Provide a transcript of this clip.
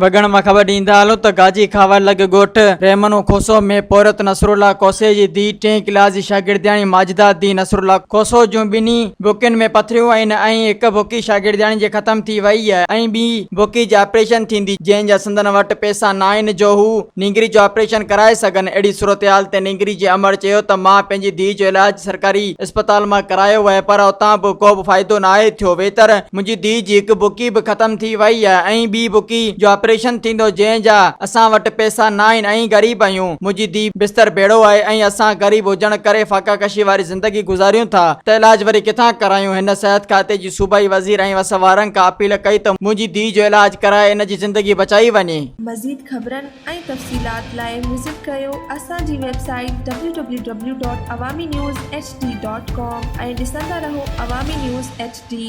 وڳڻ مان خبر ڏيندا هلون ته گاجي کاور لڳ ڳوٺ رحمنو کوسو ۾ پورهيت نصرالله کوسي جي ڌيء ٽئين ڪلاس جي شاگردياڻي ماجده ڌيء نصرالله کوسو جون ٻنهي بڪين ۾ پٿريون آهن ۽ هڪ بڪي شاگردياڻي جي ختم ٿي وئي آهي ۽ ٻي بڪي جي آپريشن ٿيندي جنهن جا سندن وٽ پئسا ناهن جو هو نينگري جو آپريشن ڪرائي سگهن. اهڙي صورتحال تي نينگري جي امڙ چيو ته مان پنهنجي ڌيء جو علاج سرڪاري اسپتال مان ڪرايو آهي پر اتان به ڪو به فائدو ناهي ٿيو ويتر منهنجي ڌيء جي هڪ بڪي به ختم ٿي وئي آهي ۽ ٻي بڪي جو آپريشن ٿيندو جنهن جا اسان وٽ پئسا ناهن ۽ غريب آهيون منهنجي ڌيء بستر ڀيڙو آهي ۽ اسان غريب هجڻ ڪري فاقاڪشي واري زندگي گذاريون ٿا ته علاج وري ڪٿان ڪرايون هن صحت کاتي جي صوبائي وزير ۽ وس وارن کان اپيل ڪئي ته منهنجي ڌيء جو علاج ڪرائي ان جي زندگي بچائي وڃي. مزيد خبرن ۽ تفصيلات لاء وزٽ ڪريو اسان جي website W W W dot Awami news H D dot com ۽ ڏسندا رهو عوامي نيوز ايڇ ڊي.